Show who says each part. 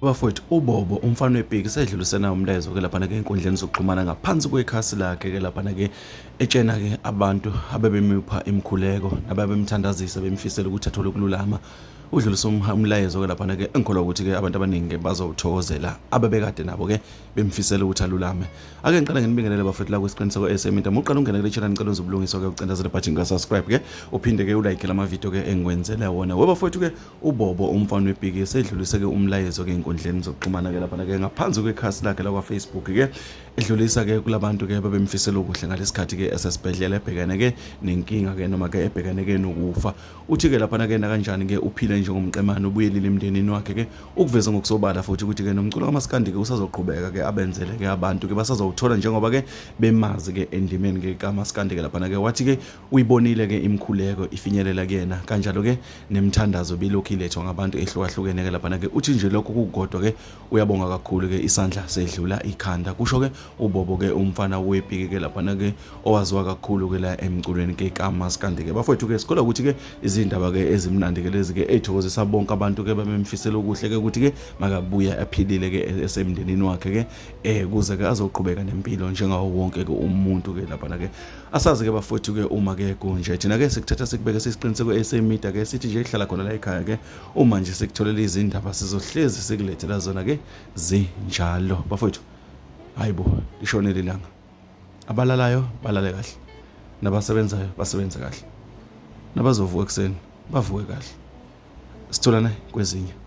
Speaker 1: Bafowethu uBobo umfana wepiki sedlulisena umlayezo ke laphana ke enkundleni zokuxhumana ngaphansi kwekhasi lakhe ke laphana ke etshena ke abantu abebemupha imikhuleko nababemthandazisa bemfisela ukuthi athole ukululama. Udlulisa umlayezo ke laphana ke engikholwa ukuthi ke abantu abaningi ke bazowuthokozela abebekade nabo ke bemfisela ukuthi alulame. Ake ngiqale nginibingelele bafethu la kwisiqiniseko SM Media. Muqala ungena kule channel ngicela uzobulungiswa ke ucindezele button ka subscribe ke uphinde ke ulike lama video ke engikwenzele wona. Webafowethu ke uBobo umfana wepiki sedlulise ke umlayezo ke enkundleni zokuxhumana ke lapha ke ngaphansi kwekhasi lakhe lakwa Facebook ke edlulisa ke kulabantu ke babemfisela okuhle ngalesikhathi ke esesibhedlela ebhekene ke nenkinga ke noma ke ebhekene ke nokufa. Uthi ke lapha ke nakanjani ke uphile njengomqemane ubuyelile emndenini wakhe ke ukuveza ngokusobala futhi ukuthi ke nomculo kamaskandi ke usazoqhubeka ke abenzele ke abantu ke basazowuthola njengoba ke bemazi ke endimeni ke kamaskandi ke lapha ke wathi ke uyibonile ke imikhuleko ifinyelela kuyena kanjalo ke nemthandazo bilokhu ilethwa ngabantu ehlukahlukene ke laphana ke uthi nje lokho kukodwa ke uyabonga kakhulu ke isandla sedlula ikhanda kusho ke uBobo ke umfana wepiki ke laphana ke owaziwa kakhulu ke la emculweni ke kaMaskandi ke bafowethu ke sikholwa ukuthi ke izindaba ke ezimnandi ke lezi ke ezithokozisa bonke abantu ke babemfisela okuhle ke ukuthi ke makabuya aphilile ke esemndenini wakhe ke eh kuze ke azoqhubeka nempilo njengawo wonke ke umuntu ke laphana ke Asazi ke bafowethu ke uma ke kunje thina ke sikuthatha sikubeke sisiqiniseko esemida ke sithi nje ihlala khona la ekhaya ke uma nje sikutholela izindaba sizohlezi sikulethela zona ke zinjalo bafowethu. Hayibo lishonele ilanga. Abalalayo balale kahle. Nabasebenzayo basebenze kahle. Nabazovuka ekuseni bavuke kahle. Sitholane kwezinye.